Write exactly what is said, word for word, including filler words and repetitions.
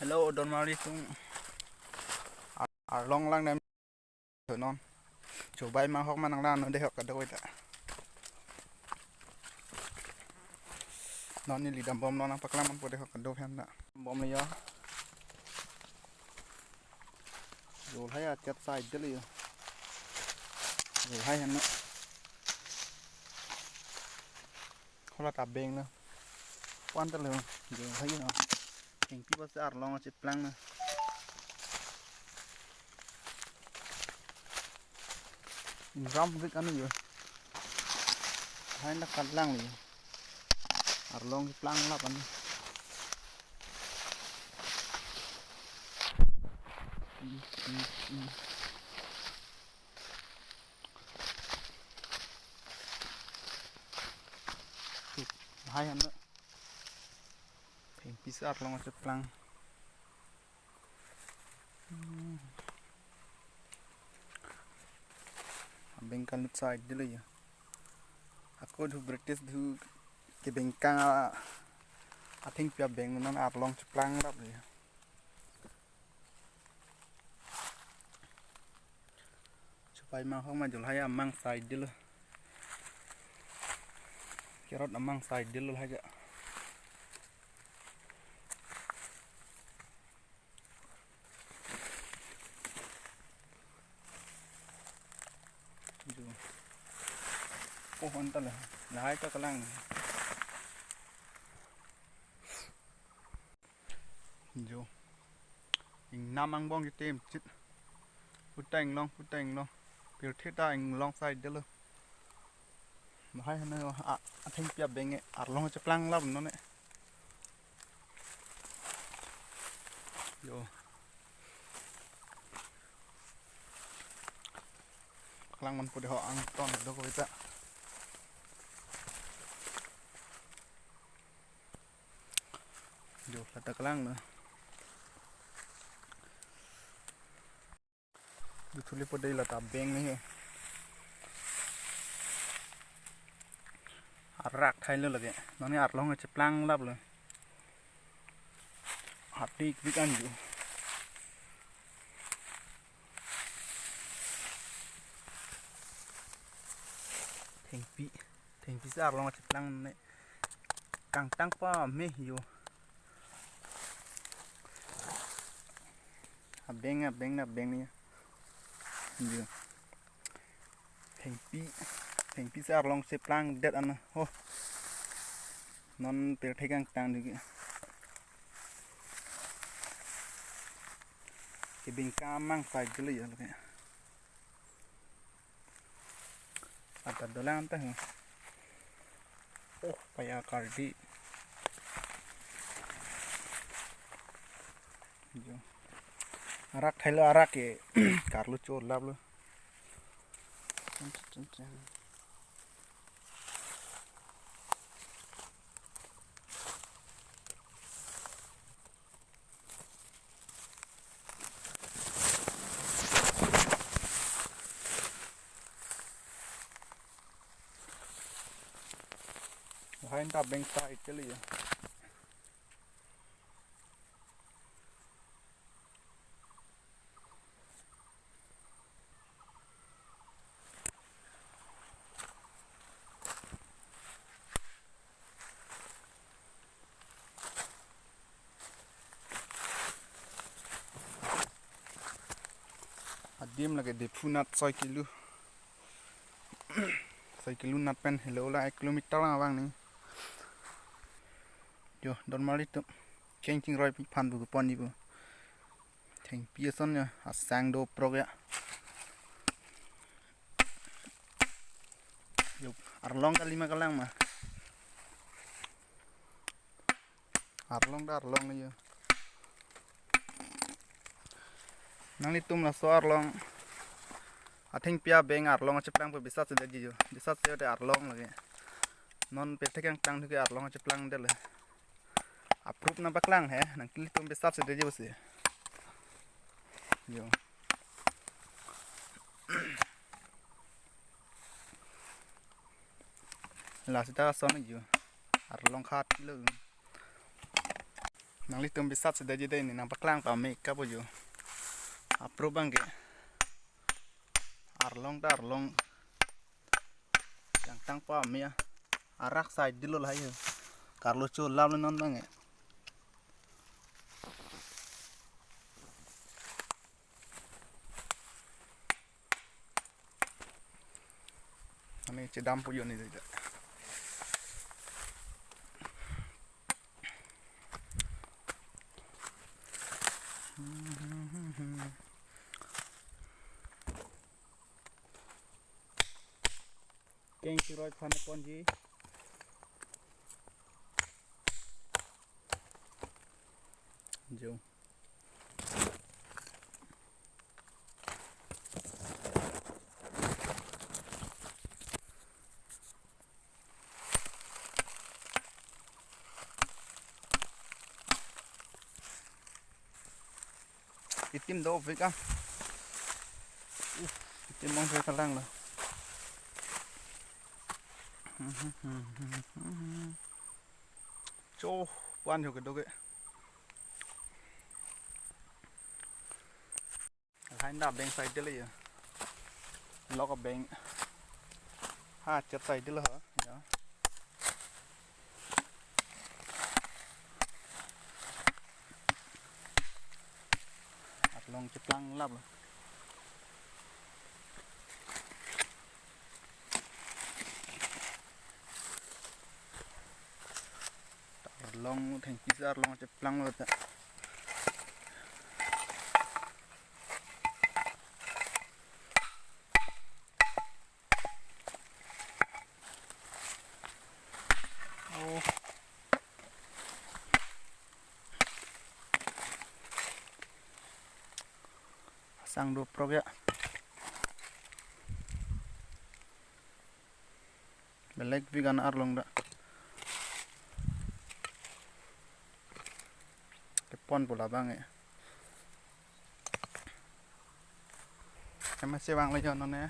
Hello, don marli atum. Ar-, arlong lang nem non. Chubai manghok ma nanglang non, dehok kadokave ta. Non neli dambomlo, nangpaklang manpo dehok kadokave ta. Bomlo jo. Jolhai achet side delo jo. Jolhai henlo. Hala ta abeng lo. Wan ta lo. Jolhai lo. Thengpi pusi arlong cheplang lo. Ingram vik anu jo. Hai na kalang lo. Arlong cheplang lap anu. Hai anu. Thengpi si arlong cheplang. Hmm. Abeng kalut side delo jo. Ako dhu British dhu kebengkang a, athengpi abeng non arlong cheplang lap jo. Chubai manghok ma jolhai amang side delo. Kerot amang side delo hai ja. Jo. Oh, anta la. Lahai ta kalang. Jo. Ingnam angbong kitim chit. Puta inglong, puta inglong. Pirthe ta inglong side delo. Lahai hana a, athengpi abeng arlong cheplang lap non ne. Jo. Paklang manpo dehok angton dokave ta. Jo, lata kalang lo. Duthuli po dei lata abeng ne he. Arak thailo lake. Non ne arlong cheplang lap lo. Hapdik bik an jo. Thengpi. Thengpi si arlong cheplang ne. Kangtang pame jo. Abeng, abeng, abeng ne. Jo. Thengpi, thengpi si arlong cheplang det anu. Oh. Non pirthe kangtang digi. Kebengkang amang side delo jo lake. Ata dolang ta he. Oh, paya kardi. Jo. Arak thailo, arak ke. Karlo chor lap lo. Lahai ta abeng side delo jo. Adim lake Diphu nat soi kilo. Soi kilo nat pen helo la ek kilometer lang abang ne. Jo, don marli atum. Keng chingroi pi phan bu pon ni bu. Thengpi ason jo, asang doprok jo. Jo, arlong kali ma kalang ma. Arlong ta arlong ne jo. Nanglitum laso arlong. Athengpi abeng arlong cheplang pu bisat si det jo. Bisat si te arlong lake. Non pirthe kangtang dhu ke arlong cheplang delo. Aprup nangpaklang he, nanglitum bisat si det jo si. Jo. La sita ason jo. Arlong khat lo. Nanglitum bisat si daji dei, ne nangpaklang pame kapu jo. Apro bang ke. Arlong ta arlong. Yang tang pame ya. Arak side dilo lahai ya. Karlo cho lam le non bang ke. Ani chedam pu yo ni dei. Keng chiroi phan ponji. Jo. Itim do vek ah. Uh, itim mong vek kalang lo. Cho, puan jo kedo ke. Lain da beng side le ya. Lok beng. Ha, chet side le ha. Ya. Arlong cheplang lap lo. Arlong thengpi arlong cheplang lo ta. Oh. Sang do prok ya. Belek vegan arlong da. Kepon pula bang ya. Kema si bang le jo non ne.